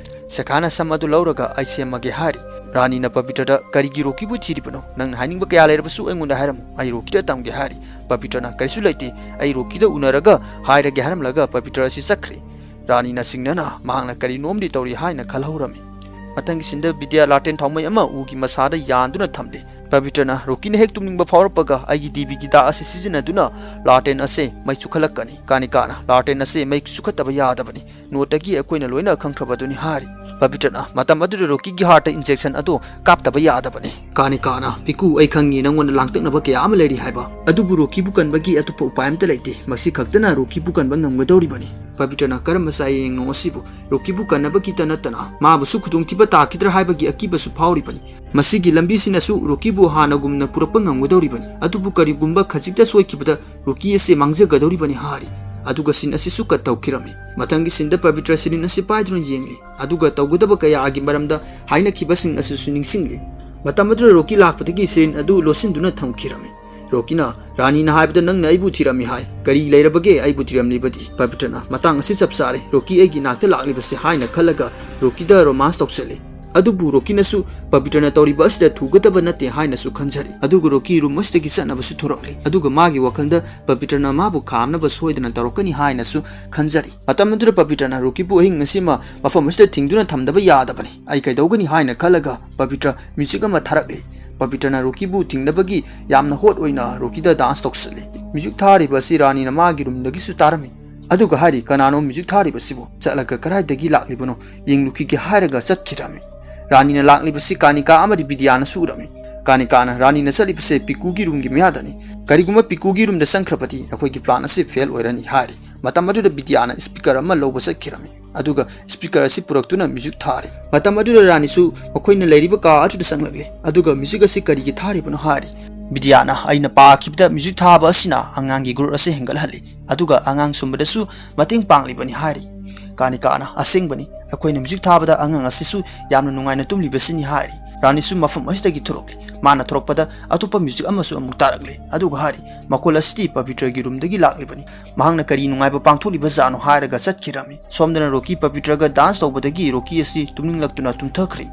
ꯁꯦꯈꯥꯅ ꯁꯝ ꯑꯗꯨ ꯂꯧꯔꯒ, "ꯑꯩ ꯁꯦꯝꯃꯒꯦ" ꯍꯥꯏꯔꯤ꯫ ꯔꯥꯅꯤꯅ ꯄꯕꯤꯇ꯭ꯔꯗ, "ꯀꯔꯤꯒꯤ ꯔꯣꯀꯤꯕꯨ ꯊꯤꯔꯤꯕꯅꯣ? ꯅꯪꯅ ꯍꯥꯏꯅꯤꯡꯕ ꯀꯌꯥ ꯂꯩꯔꯕꯁꯨ ꯑꯩꯉꯣꯟꯗ ꯍꯥꯏꯔꯝꯃꯨ, ꯑꯩ ꯔꯣꯀꯤꯗ ꯇꯝꯒꯦ" ꯍꯥꯏꯔꯤ꯫ ꯄꯕꯤꯇ꯭ꯔꯅ, "ꯀꯔꯤꯁꯨ ꯂꯩꯇꯦ, ꯑꯩ ꯔꯣꯀꯤꯗ ꯎꯅꯔꯒ ꯍꯥꯏꯔꯒꯦ" ꯍꯥꯏꯔꯝꯂꯒ ꯄꯕꯤꯇ꯭ꯔ ꯑꯁꯤ ꯆꯠꯈ꯭ꯔꯦ꯫ ꯔꯥꯅꯤꯅ ꯆꯤꯡꯅꯅ ꯃꯍꯥꯛꯅ ꯀꯔꯤꯅꯣꯝꯗꯤ ꯇꯧꯔꯤ ꯍꯥꯏꯅ ꯈꯜꯍꯧꯔꯝꯃꯤ꯫ ꯃꯊꯪꯒꯤ ꯁꯤꯟꯗ ꯕꯤꯗ꯭ꯌꯥ ꯂꯥꯇꯦꯟ ꯊꯥꯎꯃꯩ ꯑꯃ ꯎꯒꯤ ꯃꯁꯥꯗ ꯌꯥꯟꯗꯨꯅ ꯊꯝꯂꯤ꯫ ꯄꯕꯤꯇ꯭ꯔꯅ ꯔꯣꯀꯤꯅ ꯍꯦꯛ ꯇꯨꯝꯅꯤꯡꯕ ꯐꯥꯎꯔꯛꯄꯒ ꯑꯩꯒꯤ ꯗꯤꯕꯤꯒꯤ ꯗꯥꯛ ꯑꯁꯤ ꯁꯤꯖꯤꯟꯅꯗꯨꯅ ꯂꯥꯇꯦꯟ ꯑꯁꯦ ꯃꯩ ꯆꯨꯈꯠꯂꯛꯀꯅꯤ꯫ ꯀꯥꯅꯤꯀꯥꯅ ꯂꯥꯇꯦꯟ ꯑꯁꯦ ꯃꯩ ꯆꯨꯈꯠꯇꯕ ꯌꯥꯗꯕꯅꯤ꯫ ꯅꯣꯠꯇꯒꯤ ꯑꯩꯈꯣꯏꯅ ꯂꯣꯏꯅ ꯈꯪꯈ꯭ꯔꯕꯗꯨꯅꯤ ꯍꯥꯏꯔꯤ꯫ ꯄꯕꯤꯇ꯭ꯔꯅ ꯃꯇꯝ ꯑꯗꯨꯗ ꯔꯣꯀꯤꯒꯤ ꯍꯥꯔꯠꯇ ꯏꯟꯖꯦꯛꯁꯟ ꯑꯗꯨ ꯀꯥꯞꯇꯕ ꯌꯥꯗꯕꯅꯤ꯫ ꯀꯥꯅꯤꯀꯥꯅ, "ꯄꯤꯀꯨ, ꯑꯩ ꯈꯪꯉꯤ ꯅꯪꯉꯣꯟꯗ ꯂꯥꯡꯇꯛꯅꯕ ꯀꯌꯥ ꯑꯃ ꯂꯩꯔꯤ ꯍꯥꯏꯕ, ꯑꯗꯨꯕꯨ ꯔꯣꯀꯤꯕꯨ ꯀꯟꯕꯒꯤ ꯑꯇꯣꯞꯄ ꯎꯄꯥꯏ ꯑꯃꯠꯇ ꯂꯩꯇꯦ꯫ ꯃꯁꯤ ꯈꯛꯇꯅ ꯔꯣꯀꯤꯕꯨ ꯀꯟꯕ ꯉꯝꯒꯗꯧꯔꯤꯕꯅꯤ꯫" ꯄꯕꯤꯇ꯭ꯔꯅ, "ꯀꯔꯝꯕ ꯆꯥꯌꯦꯡꯅꯣ ꯑꯁꯤꯕꯨ? ꯔꯣꯀꯤꯕꯨ ꯀꯟꯅꯕꯒꯤꯇ ꯅꯠꯇꯅ ꯃꯥꯕꯨꯁꯨ ꯈꯨꯗꯣꯡꯊꯤꯕ ꯇꯥꯈꯤꯗ꯭ꯔꯥ ꯍꯥꯏꯕꯒꯤ ꯑꯀꯤꯕꯁꯨ ꯐꯥꯎꯔꯤꯕꯅꯤ꯫ ꯃꯁꯤꯒꯤ ꯂꯝꯕꯤꯁꯤꯅꯁꯨ ꯔꯣꯀꯤꯕꯨ ꯍꯥꯟꯅꯒꯨꯝꯅ ꯄꯨꯔꯛꯄ ꯉꯝꯒꯗꯧꯔꯤꯕꯅꯤ꯫ ꯑꯗꯨꯕꯨ ꯀꯔꯤꯒꯨꯝꯕ ꯈꯖꯤꯛꯇ ꯁꯣꯏꯈꯤꯕꯗ ꯔꯣꯀꯤ ꯑꯁꯤ ꯃꯥꯡꯖꯒꯗꯧꯔꯤꯕꯅꯤ" ꯍꯥꯏꯔꯤ꯫ ꯑꯗꯨꯒ ꯁꯤꯟ ꯑꯁꯤꯁꯨ ꯀꯠ ꯇꯧꯈꯤꯔꯝꯃꯤ꯫ ꯃꯊꯪꯒꯤ ꯁꯤꯟꯗ ꯄꯕꯤꯇ꯭ꯔ ꯁꯤꯔꯤꯟ ꯑꯁꯤ ꯄꯥꯏꯗꯨꯅ ꯌꯦꯡꯂꯤ꯫ ꯑꯗꯨꯒ ꯇꯧꯒꯗꯕ ꯀꯌꯥꯒꯤ ꯃꯔꯝꯗ ꯍꯥꯏꯅꯈꯤꯕꯁꯤꯡ ꯑꯁꯤꯁꯨ ꯅꯤꯡꯁꯤꯡꯂꯤ꯫ ꯃꯇꯝ ꯑꯗꯨꯗ ꯔꯣꯀꯤ ꯂꯥꯛꯄꯗꯒꯤ ꯁꯤꯔꯤꯟ ꯑꯗꯨ ꯂꯣꯠꯁꯤꯟꯗꯨꯅ ꯊꯝꯈꯤꯔꯝꯃꯤ꯫ ꯔꯣꯀꯤꯅ, "ꯔꯥꯅꯤꯅ ꯍꯥꯏꯕꯗ ꯅꯪꯅ ꯑꯩꯕꯨ ꯊꯤꯔꯝꯃꯤ ꯍꯥꯏ꯫ ꯀꯔꯤ ꯂꯩꯔꯕꯒꯦ ꯑꯩꯕꯨ ꯊꯤꯔꯝꯂꯤꯕꯗꯤ?" ꯄꯕꯤꯇ꯭ꯔꯅ, "ꯃꯇꯥꯡ ꯑꯁꯤ ꯆꯞ ꯆꯥꯔꯦ, ꯔꯣꯀꯤ ꯑꯩꯒꯤ ꯅꯥꯛꯇ ꯂꯥꯛꯂꯤꯕꯁꯦ" ꯍꯥꯏꯅ ꯈꯜꯂꯒ ꯔꯣꯀꯤꯗ ꯔꯣꯃꯥꯟꯁ ꯇꯧꯁꯜꯂꯤ꯫ ꯑꯗꯨꯕꯨ ꯔꯣꯀꯤꯅꯁꯨ ꯄꯕꯤꯇ꯭ꯔꯅ ꯇꯧꯔꯤꯕ ꯑꯁꯤꯗ ꯊꯨꯒꯗꯕ ꯅꯠꯇꯦ ꯍꯥꯏꯅꯁꯨ ꯈꯟꯖꯔꯤ꯫ ꯑꯗꯨꯒ ꯔꯣꯀꯤ ꯔꯨꯝ ꯑꯁꯤꯗꯒꯤ ꯆꯠꯅꯕꯁꯨ ꯊꯣꯔꯛꯂꯤ꯫ ꯑꯗꯨꯒ ꯃꯥꯒꯤ ꯋꯥꯈꯜꯗ ꯄꯕꯤꯇ꯭ꯔꯅ ꯃꯥꯕꯨ ꯈꯥꯝꯅꯕ ꯁꯣꯏꯗꯅ ꯇꯧꯔꯛꯀꯅꯤ ꯍꯥꯏꯅꯁꯨ ꯈꯟꯖꯔꯤ꯫ ꯃꯇꯝ ꯑꯗꯨꯗ ꯄꯕꯤꯇ꯭ꯔꯅ ꯔꯣꯀꯤꯕꯨ ꯑꯍꯤꯡ ꯑꯁꯤꯃ ꯃꯐꯝ ꯑꯁꯤꯗ ꯊꯤꯡꯗꯨꯅ ꯊꯝꯗꯕ ꯌꯥꯗꯕꯅꯤ꯫ "ꯑꯩ ꯀꯩꯗꯧꯒꯅꯤ?" ꯍꯥꯏꯅ ꯈꯜꯂꯒ ꯄꯕꯤꯇ꯭ꯔ ꯃ꯭ꯌꯨꯖꯤꯛ ꯑꯃ ꯊꯥꯔꯛꯂꯤ꯫ ꯄꯕꯤꯇ꯭ꯔꯅ ꯔꯣꯀꯤꯕꯨ ꯊꯤꯡꯅꯕꯒꯤ ꯌꯥꯝꯅ ꯍꯣꯠ ꯑꯣꯏꯅ ꯔꯣꯀꯤꯗ ꯗꯥꯟꯁ ꯇꯧꯁꯤꯜꯂꯤ꯫ ꯃ꯭ꯌꯨꯖꯤꯛ ꯊꯥꯔꯤꯕ ꯑꯁꯤ ꯔꯥꯅꯤꯅ ꯃꯥꯒꯤ ꯔꯨꯝꯗꯒꯤꯁꯨ ꯇꯥꯔꯝꯃꯤ꯫ ꯑꯗꯨꯒ ꯍꯥꯏꯔꯤ, "ꯀꯅꯥꯅꯣ ꯃ꯭ꯌꯨꯖꯤꯛ ꯊꯥꯔꯤꯕꯁꯤꯕꯨ? ꯆꯠꯂꯒ ꯀꯗꯥꯏꯗꯒꯤ ꯂꯥꯛꯂꯤꯕꯅꯣ ꯌꯦꯡꯂꯨꯈꯤꯒꯦ" ꯍꯥꯏꯔꯒ ꯆꯠꯈꯤꯔꯝꯃꯤ꯫ ꯔꯥꯅꯤꯅ ꯂꯥꯛꯂꯤꯕꯁꯤ ꯀꯥꯅꯤꯀꯥ ꯑꯃꯗꯤ ꯕꯤꯗ꯭ꯌꯥꯅꯁꯨ ꯎꯔꯝꯃꯤ꯫ ꯀꯥꯅꯤꯀꯥꯅ, "ꯔꯥꯅꯤꯅ ꯆꯠꯂꯤꯕꯁꯦ ꯄꯤꯀꯨꯒꯤ ꯔꯨꯝꯒꯤ ꯃꯌꯥꯗꯅꯤ꯫ ꯀꯔꯤꯒꯨꯝꯕ ꯄꯤꯀꯨꯒꯤ ꯔꯨꯝꯗ ꯆꯪꯈ꯭ꯔꯕꯗꯤ ꯑꯩꯈꯣꯏꯒꯤ ꯄ꯭ꯂꯥꯟ ꯑꯁꯤ ꯐꯦꯜ ꯑꯣꯏꯔꯅꯤ" ꯍꯥꯏꯔꯤ꯫ ꯃꯇꯝ ꯑꯗꯨꯗ ꯕꯤꯗ꯭ꯌꯥꯅ ꯁ꯭ꯄꯤꯀꯔ ꯑꯃ ꯂꯧꯕ ꯆꯠꯈꯤꯔꯝꯃꯤ꯫ ꯑꯗꯨꯒ ꯁ꯭ꯄꯤꯀꯔ ꯑꯁꯤ ꯄꯨꯔꯛꯇꯨꯅ ꯃ꯭ꯌꯨꯖꯤꯛ ꯊꯥꯔꯤ꯫ ꯃꯇꯝ ꯑꯗꯨꯗ ꯔꯥꯅꯤꯁꯨ ꯃꯈꯣꯏꯅ ꯂꯩꯔꯤꯕ ꯀꯥ ꯑꯗꯨꯗ ꯆꯪꯂꯛꯂꯤ꯫ ꯑꯗꯨꯒ ꯃ꯭ꯌꯨꯖꯤꯛ ꯑꯁꯤ ꯀꯔꯤꯒꯤ ꯊꯥꯔꯤꯕꯅꯣ ꯍꯥꯏꯔꯤ꯫ ꯕꯤꯗ꯭ꯌꯥꯅ, "ꯑꯩꯅ ꯄꯥꯈꯤꯕꯗ ꯃ꯭ꯌꯨꯖꯤꯛ ꯊꯥꯕ ꯑꯁꯤꯅ ꯑꯉꯥꯡꯒꯤ ꯒ꯭ꯔꯣꯠ ꯑꯁꯤ ꯍꯦꯟꯒꯠꯍꯜꯂꯤ, ꯑꯗꯨꯒ ꯑꯉꯥꯡ ꯁꯨꯝꯕꯗꯁꯨ ꯃꯇꯦꯡ ꯄꯥꯡꯂꯤꯕꯅꯤ" ꯍꯥꯏꯔꯤ꯫ ꯀꯥꯅꯤꯀꯥꯅ, "ꯑꯁꯦꯡꯕꯅꯤ, ꯑꯩꯈꯣꯏꯅ ꯃ꯭ꯌꯨꯖꯤꯛ ꯊꯥꯕꯗ ꯑꯉꯥꯡ ꯑꯁꯤꯁꯨ ꯌꯥꯝꯅ ꯅꯨꯡꯉꯥꯏꯅ ꯇꯨꯝꯂꯤꯕꯁꯤꯅꯤ" ꯍꯥꯏꯔꯤ꯫ ꯔꯥꯅꯤꯁꯨ ꯃꯐꯝ ꯑꯁꯤꯗꯒꯤ ꯊꯣꯔꯛꯂꯤ꯫ ꯃꯥꯅ ꯊꯣꯔꯛꯄꯗ ꯑꯇꯣꯞꯄ ꯃ꯭ꯌꯨꯖꯤꯛ ꯑꯃꯁꯨ ꯑꯃꯨꯛ ꯇꯥꯔꯛꯂꯤ꯫ ꯑꯗꯨꯒ ꯍꯥꯏꯔꯤ, "ꯃꯈꯣꯜ ꯑꯁꯤꯗꯤ ꯄꯕꯤꯇ꯭ꯔꯒꯤ ꯔꯨꯝꯗꯒꯤ ꯂꯥꯛꯂꯤꯕꯅꯤ꯫ ꯃꯍꯥꯛꯅ ꯀꯔꯤ ꯅꯨꯡꯉꯥꯏꯕ ꯄꯥꯡꯊꯣꯛꯂꯤꯕꯖꯥꯠꯅꯣ?" ꯍꯥꯏꯔꯒ ꯆꯠꯈꯤꯔꯝꯃꯤ꯫ ꯁꯣꯝꯗꯅ ꯔꯣꯀꯤ ꯄꯕꯤꯇ꯭ꯔꯒ ꯗꯥꯟꯁ ꯇꯧꯕꯗꯒꯤ ꯔꯣꯀꯤ ꯑꯁꯤ ꯇꯨꯝꯅꯤꯡꯂꯛꯇꯨꯅ ꯇꯨꯝꯊꯈ꯭ꯔꯦ꯫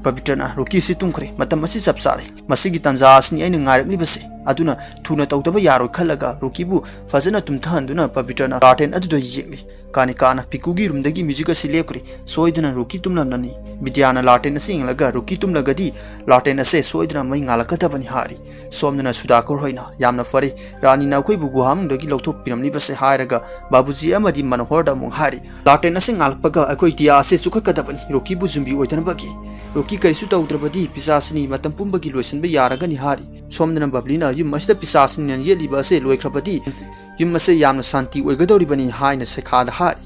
ꯄꯕꯤꯇ꯭ꯔꯅ ꯔꯣꯀꯤ ꯑꯁꯤ ꯇꯨꯝꯈ꯭ꯔꯦ꯫ ꯃꯇꯝ ꯑꯁꯤ ꯆꯞ ꯆꯥꯔꯦ꯫ ꯃꯁꯤꯒꯤ ꯇꯥꯟꯖꯥ ꯑꯁꯤꯅꯤ ꯑꯩꯅ ꯉꯥꯏꯔꯛꯂꯤꯕꯁꯦ꯫ ꯑꯗꯨꯅ ꯊꯨꯅ ꯇꯧꯗꯕ ꯌꯥꯔꯣꯏ ꯈꯜꯂꯒ ꯔꯣꯀꯤꯕꯨ ꯐꯖꯅ ꯇꯨꯝꯊꯍꯟꯗꯨꯅ ꯄꯕꯤꯇ꯭ꯔꯅ ꯀꯥꯔꯇꯦꯟ ꯑꯗꯨꯗ ꯌꯦꯡꯂꯤ꯫ ꯀꯥꯅꯤꯀꯥꯅ ꯄꯤꯀꯨꯒꯤ ꯔꯨꯝꯗꯒꯤ ꯃ꯭ꯌꯨꯖꯤꯛ ꯑꯁꯤ ꯂꯦꯞꯈ꯭ꯔꯦ꯫ ꯁꯣꯏꯗꯅ ꯔꯣꯀꯤ ꯇꯨꯝꯂꯝꯂꯅꯤ꯫ ꯕꯤꯗ꯭ꯌꯥꯅ ꯂꯥꯔꯇꯦꯟ ꯑꯁꯤ ꯌꯦꯡꯂꯒ ꯔꯣꯀꯤ ꯇꯨꯝꯂꯒꯗꯤ ꯂꯥꯔꯇꯦꯟ ꯑꯁꯦ ꯁꯣꯏꯗꯅ ꯃꯩ ꯉꯥꯜꯂꯛꯀꯗꯕꯅꯤ ꯍꯥꯏꯔꯤ꯫ ꯁꯣꯝꯗꯅ ꯁꯨꯗꯥꯀꯔ ꯍꯣꯏꯅ, "ꯌꯥꯝꯅ ꯐꯔꯦ, ꯔꯥꯅꯤꯅ ꯑꯩꯈꯣꯏꯕꯨ ꯒꯨꯍꯥ ꯃꯅꯨꯡꯗꯒꯤ ꯂꯧꯊꯣꯛꯄꯤꯔꯝꯂꯤꯕꯁꯦ" ꯍꯥꯏꯔꯒ ꯕꯥꯕꯨꯖꯤ ꯑꯃꯗꯤ ꯃꯅꯣꯍꯔꯗ ꯑꯃꯨꯛ ꯍꯥꯏꯔꯤ, "ꯂꯥꯔꯇꯦꯟ ꯑꯁꯤ ꯉꯥꯜꯂꯛꯄꯒ ꯑꯩꯈꯣꯏ ꯗꯤꯌꯥ ꯑꯁꯤ ꯆꯨꯈꯠꯀꯗꯕꯅꯤ, ꯔꯣꯀꯤꯕꯨ ꯌꯨꯝꯕꯤ ꯑꯣꯏꯗꯅꯕꯒꯤ꯫ ꯔꯣꯀꯤ ꯀꯔꯤꯁꯨ ꯇꯧꯗ꯭ꯔꯕꯗꯤ ꯄꯤꯁꯥꯁꯤꯅꯤ ꯃꯇꯝ ꯄꯨꯝꯕꯒꯤ ꯂꯣꯏꯁꯤꯟꯕ ꯌꯥꯔꯒꯅꯤ" ꯍꯥꯏꯔꯤ꯫ ꯁꯣꯝꯗꯅ ꯕꯕ꯭ꯂꯤꯅ, "ꯌꯨꯝ ꯑꯁꯤꯗ ꯄꯤꯁꯥꯁꯤꯅꯤꯅ ꯌꯦꯠꯂꯤꯕ ꯑꯁꯦ ꯂꯣꯏꯈ꯭ꯔꯕꯗꯤ ꯌꯨꯝ ꯑꯁꯦ ꯌꯥꯝꯅ ꯁꯥꯟꯇꯤ ꯑꯣꯏꯒꯗꯧꯔꯤꯕꯅꯤ" ꯍꯥꯏꯅ ꯁꯦꯈꯥꯗ ꯍꯥꯏꯔꯤ꯫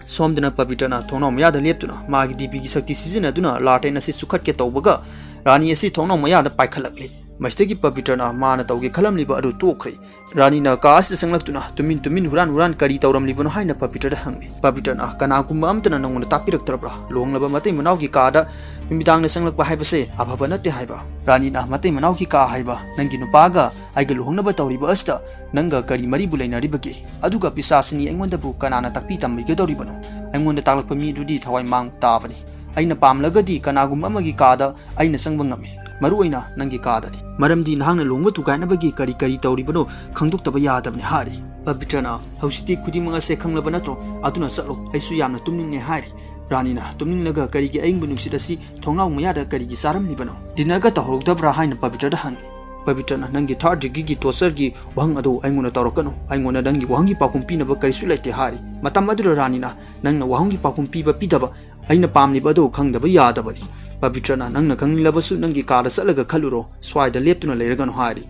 ꯁꯣꯝꯗꯅ ꯄꯕꯤꯇ꯭ꯔꯅ ꯊꯣꯡꯅꯥꯎ ꯃꯌꯥꯗ ꯂꯦꯞꯇꯨꯅ ꯃꯥꯒꯤ ꯗꯤꯕꯤꯒꯤ ꯁꯛꯇꯤ ꯁꯤꯖꯤꯟꯅꯗꯨꯅ ꯂꯥꯔꯇꯦꯟ ꯑꯁꯤ ꯆꯨꯈꯠꯀꯦ ꯇꯧꯕꯒ ꯔꯥꯅꯤ ꯑꯁꯤ ꯊꯣꯡꯅꯥꯎ ꯃꯌꯥꯗ ꯄꯥꯏꯈꯠꯂꯛꯂꯤ꯫ ꯃꯁꯤꯗꯒꯤ ꯄꯕꯤꯇ꯭ꯔꯅ ꯃꯥꯅ ꯇꯧꯒꯦ ꯈꯜꯂꯝꯂꯤꯕ ꯑꯗꯨ ꯇꯣꯛꯈ꯭ꯔꯦ꯫ ꯔꯥꯅꯤꯅ ꯀꯥ ꯑꯁꯤꯗ ꯆꯪꯂꯛꯇꯨꯅ, "ꯇꯨꯃꯤꯟ ꯇꯨꯃꯤꯟ, ꯍꯨꯔꯥꯟ ꯍꯨꯔꯥꯟ ꯀꯔꯤ ꯇꯧꯔꯝꯂꯤꯕꯅꯣ?" ꯍꯥꯏꯅ ꯄꯕꯤꯇ꯭ꯔꯗ ꯍꯪꯂꯤ꯫ ꯄꯕꯤꯇ꯭ꯔꯅ, "ꯀꯅꯥꯒꯨꯝꯕ ꯑꯃꯠꯇꯅ ꯅꯉꯣꯟꯗ ꯇꯥꯛꯄꯤꯔꯛꯇ꯭ꯔꯕ꯭ꯔꯥ? ꯂꯨꯍꯣꯡꯂꯕ ꯃꯇꯩ ꯃꯅꯥꯎꯒꯤ ꯀꯥꯗ ꯅꯨꯃꯤꯗꯥꯡꯗ ꯆꯪꯂꯛꯄ ꯍꯥꯏꯕꯁꯦ ꯑꯐꯕ ꯅꯠꯇꯦ" ꯍꯥꯏꯕ꯫ ꯔꯥꯅꯤꯅ, "ꯃꯇꯩ ꯃꯅꯥꯎꯒꯤ ꯀꯥ ꯍꯥꯏꯕ? ꯅꯪꯒꯤ ꯅꯨꯄꯥꯒ ꯑꯩꯒ ꯂꯨꯍꯣꯡꯅꯕ ꯇꯧꯔꯤꯕ ꯑꯁꯤꯗ ꯅꯪꯒ ꯀꯔꯤ ꯃꯔꯤꯕꯨ ꯂꯩꯅꯔꯤꯕꯒꯦ? ꯑꯗꯨꯒ ꯄꯤꯁꯥꯁꯤꯅꯤ ꯑꯩꯉꯣꯟꯗꯕꯨ ꯀꯅꯥꯅ ꯇꯥꯛꯄꯤ ꯇꯝꯕꯤꯒꯗꯧꯔꯤꯕꯅꯣ? ꯑꯩꯉꯣꯟꯗ ꯇꯥꯛꯂꯛꯄ ꯃꯤꯗꯨꯗꯤ ꯊꯋꯥꯏ ꯃꯥꯡ ꯇꯥꯕꯅꯤ꯫ ꯑꯩꯅ ꯄꯥꯝꯂꯒꯗꯤ ꯀꯅꯥꯒꯨꯝꯕ ꯑꯃꯒꯤ ꯀꯥꯗ ꯑꯩꯅ ꯆꯪꯕ ꯉꯝꯃꯤ, ꯃꯔꯨ ꯑꯣꯏꯅ ꯅꯪꯒꯤ ꯀꯥꯗꯗꯤ꯫ ꯃꯔꯝꯗꯤ ꯅꯍꯥꯛꯅ ꯂꯨꯍꯣꯡꯕ ꯊꯨꯒꯥꯏꯅꯕꯒꯤ ꯀꯔꯤ ꯀꯔꯤ ꯇꯧꯔꯤꯕꯅꯣ ꯈꯪꯗꯣꯛꯇꯕ ꯌꯥꯗꯕꯅꯤ" ꯍꯥꯏꯔꯤ꯫ ꯄꯕꯤꯇ꯭ꯔꯅ, "ꯍꯧꯖꯤꯛꯇꯤ ꯈꯨꯗꯤꯡꯃꯛ ꯑꯁꯦ ꯈꯪꯂꯕ ꯅꯠꯇ꯭ꯔꯣ? ꯑꯗꯨꯅ ꯆꯠꯂꯣ, ꯑꯩꯁꯨ ꯌꯥꯝꯅ ꯇꯨꯝꯅꯤꯡꯉꯦ" ꯍꯥꯏꯔꯤ꯫ ꯔꯥꯅꯤꯅ, "ꯇꯨꯝꯅꯤꯡꯂꯒ ꯀꯔꯤꯒꯤ ꯑꯏꯪꯕ ꯅꯨꯡꯁꯤꯠ ꯑꯁꯤ ꯊꯣꯡꯅꯥꯎ ꯃꯌꯥꯗ ꯀꯔꯤꯒꯤ ꯆꯥꯔꯝꯂꯤꯕꯅꯣ? ꯗꯤꯟꯅꯔꯒ ꯇꯧꯍꯧꯗꯕ꯭ꯔꯥ?" ꯍꯥꯏꯅ ꯄꯕꯤꯇ꯭ꯔꯗ ꯍꯪꯉꯤ꯫ ꯄꯕꯤꯇ꯭ꯔꯅ, "ꯅꯪꯒꯤ ꯊꯥꯔꯗ ꯗꯤꯒ꯭ꯔꯤꯒꯤ ꯇꯣꯔꯆꯔꯒꯤ ꯋꯥꯍꯪ ꯑꯗꯨ ꯑꯩꯉꯣꯟꯗ ꯇꯧꯔꯛꯀꯅꯨ꯫ ꯑꯩꯉꯣꯟꯗ ꯅꯪꯒꯤ ꯋꯥꯍꯪꯒꯤ ꯄꯥꯎꯈꯨꯝ ꯄꯤꯅꯕ ꯀꯔꯤꯁꯨ ꯂꯩꯇꯦ" ꯍꯥꯏꯔꯤ꯫ ꯃꯇꯝ ꯑꯗꯨꯗ ꯔꯥꯅꯤꯅ, "ꯅꯪꯅ ꯋꯥꯍꯪꯒꯤ ꯄꯥꯎꯈꯨꯝ ꯄꯤꯕ ꯄꯤꯗꯕ ꯑꯩꯅ ꯄꯥꯝꯂꯤꯕ ꯑꯗꯨ ꯈꯪꯗꯕ ꯌꯥꯗꯕꯅꯤ꯫ ꯄꯕꯤꯇ꯭ꯔꯅ, ꯅꯪꯅ ꯈꯪꯅꯤꯡꯂꯕꯁꯨ ꯅꯪꯒꯤ ꯀꯥꯗ ꯆꯠꯂꯒ ꯈꯜꯂꯨꯔꯣ, ꯁ꯭ꯋꯥꯏꯗ ꯂꯦꯞꯇꯨꯅ ꯂꯩꯔꯒꯅꯨ" ꯍꯥꯏꯔꯤ꯫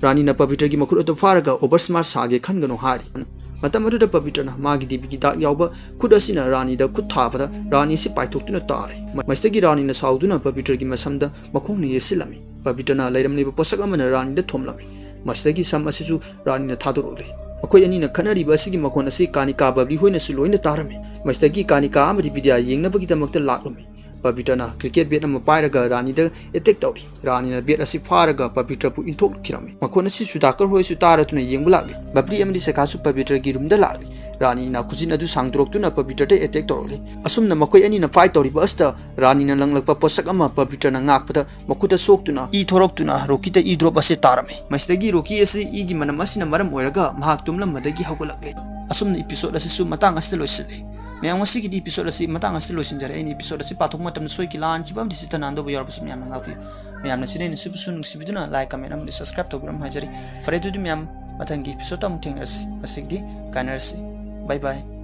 ꯔꯥꯅꯤꯅ ꯄꯕꯤꯇ꯭ꯔꯒꯤ ꯃꯈꯨꯠ ꯑꯗꯨ ꯐꯥꯔꯒ, "ꯑꯣꯚꯔ ꯁ꯭ꯃꯥꯔꯠ ꯁꯥꯒꯦ ꯈꯟꯒꯅꯨ" ꯍꯥꯏꯔꯤ꯫ ꯃꯇꯝ ꯑꯗꯨꯗ ꯄꯕꯤꯇ꯭ꯔꯅ ꯃꯥꯒꯤ ꯗꯤꯕꯤꯒꯤ ꯗꯥꯛ ꯌꯥꯎꯕ ꯈꯨꯠ ꯑꯁꯤꯅ ꯔꯥꯅꯤꯗ ꯈꯨꯠ ꯊꯥꯕꯗ ꯔꯥꯅꯤ ꯑꯁꯤ ꯄꯥꯏꯊꯣꯛꯇꯨꯅ ꯇꯥꯔꯦ꯫ ꯃꯁꯤꯗꯒꯤ ꯔꯥꯅꯤꯅ ꯁꯥꯎꯗꯨꯅ ꯄꯕꯤꯇ꯭ꯔꯒꯤ ꯃꯁꯝꯗ ꯃꯈꯣꯡꯅ ꯌꯦꯠꯁꯤꯜꯂꯝꯃꯤ꯫ ꯄꯕꯤꯇ꯭ꯔꯅ ꯂꯩꯔꯝꯂꯤꯕ ꯄꯣꯠꯁꯛ ꯑꯃꯅ ꯔꯥꯅꯤꯗ ꯊꯣꯝꯂꯝꯃꯤ꯫ ꯃꯁꯤꯗꯒꯤ ꯁꯝ ꯑꯁꯤꯁꯨ ꯔꯥꯅꯤꯅ ꯊꯥꯗꯣꯔꯛꯂꯦ꯫ ꯃꯈꯣꯏ ꯑꯅꯤꯅ ꯈꯠꯅꯔꯤꯕ ꯑꯁꯤꯒꯤ ꯃꯈꯣꯟ ꯑꯁꯤ ꯀꯥꯅꯤꯀꯥ ꯕꯕ꯭ꯂꯤ ꯍꯣꯏꯅꯁꯨ ꯂꯣꯏꯅ ꯇꯥꯔꯝꯃꯤ꯫ ꯃꯁꯤꯗꯒꯤ ꯀꯥꯅꯤꯀꯥ ꯑꯃꯗꯤ ꯕꯤꯗ꯭ꯌꯥ ꯌꯦꯡꯅꯕꯒꯤꯗꯃꯛꯇ ꯂꯥꯛꯂꯝꯃꯤ꯫ ꯄꯕꯤꯇ꯭ꯔꯅ cricket bat ꯑꯃ ꯄꯥꯏꯔꯒ ꯔꯥꯅꯤꯗ attack ꯇꯧꯔꯤ꯫ ꯔꯥꯅꯤꯅ bat ꯑꯁꯤ ꯐꯥꯔꯒ ꯄꯕꯤꯇ꯭ꯔꯕꯨ ꯏꯟꯊꯣꯛꯈꯤꯔꯝꯃꯤ꯫ ꯃꯈꯣꯏ ꯑꯁꯤ ꯁꯨꯗꯥꯀꯔ ꯍꯣꯏꯁꯨ ꯇꯥꯔꯗꯨꯅ ꯌꯦꯡꯕ ꯂꯥꯛꯂꯤ꯫ ꯕꯕ꯭ꯂꯤ ꯑꯃꯗꯤ ꯁꯦꯈꯥꯁꯨ ꯄꯕꯤꯇ꯭ꯔꯒꯤ roomꯗ ꯂꯥꯛꯂꯤ꯫ ꯔꯥꯅꯤꯅ ꯈꯨꯖꯤꯟ ꯑꯗꯨ ꯁꯥꯡꯗꯣꯔꯛꯇꯨꯅ ꯄꯕꯤꯇ꯭ꯔꯗ attack ꯇꯧꯔꯛꯂꯤ꯫ ꯑꯁꯨꯝꯅ ꯃꯈꯣꯏ ꯑꯅꯤꯅ fight ꯇꯧꯔꯤꯕ ꯑꯁꯤꯗ ꯔꯥꯅꯤꯅ ꯂꯪꯂꯛꯄ ꯄꯣꯠꯁꯛ ꯑꯃ ꯄꯕꯤꯇ꯭ꯔꯅ ꯉꯥꯛꯄꯗ ꯃꯈꯨꯠꯇ ꯁꯣꯛꯇꯨꯅ ꯏ ꯊꯣꯔꯛꯇꯨꯅ ꯔꯣꯀꯤꯗ ꯏ drop ꯑꯁꯤ ꯇꯥꯔꯝꯃꯤ꯫ ꯃꯁꯤꯗꯒꯤ ꯔꯣꯀꯤ ꯑꯁꯤ ꯏꯒꯤ ꯃꯅꯝ ꯑꯁꯤꯅ ꯃꯔꯝ ꯑꯣꯏꯔꯒ ꯃꯍꯥꯛ ꯇꯨꯝꯂꯝꯕꯗꯒꯤ ꯍꯧꯒꯠꯂꯛꯂꯦ꯫ ꯑꯁꯨꯝꯅ episode ꯑꯁꯤꯁꯨ ꯃꯇꯥꯡ ꯑꯁꯤꯗ ꯂꯣꯏꯁꯤꯜꯂꯤ꯫ ꯃꯌꯥꯝ, ꯉꯁꯤꯒꯤꯗꯤ episode ꯑꯁꯤ ꯃꯇꯥꯡ ꯑꯁꯤꯗ ꯂꯣꯏꯁꯤꯟꯖꯔꯦ꯫ ꯑꯩꯅ episode ꯑꯁꯤ ꯄꯥꯊꯣꯛꯄ ꯃꯇꯝꯗ ꯁꯣꯏꯈꯤ ꯂꯥꯟꯈꯤꯕ ꯑꯃꯗꯤ ꯁꯤꯇ ꯅꯥꯟꯗꯧꯕ ꯌꯥꯎꯔꯕꯁꯨ ꯃꯌꯥꯝꯅ ꯉꯥꯛꯄꯤꯌꯨ꯫ ꯃꯌꯥꯝꯅ ꯁꯤꯅ ꯑꯩꯅ ꯁꯤꯕꯨꯁꯨ ꯅꯨꯡꯁꯤꯕꯤꯗꯨꯅ like, comment ꯑꯃꯗꯤ subscribe ꯇꯧꯕꯤꯔꯝꯃꯨ ꯍꯥꯏꯖꯔꯤ꯫ ꯐꯔꯦ, ꯑꯗꯨꯗꯤ ꯃꯌꯥꯝ, ꯃꯊꯪꯒꯤ episode ꯑꯃꯨꯛ ꯊꯦꯡꯅꯔꯁꯤ꯫ ꯉꯁꯤꯒꯤꯗꯤ ꯀꯥꯏꯅꯔꯁꯤ꯫ Bye bye꯫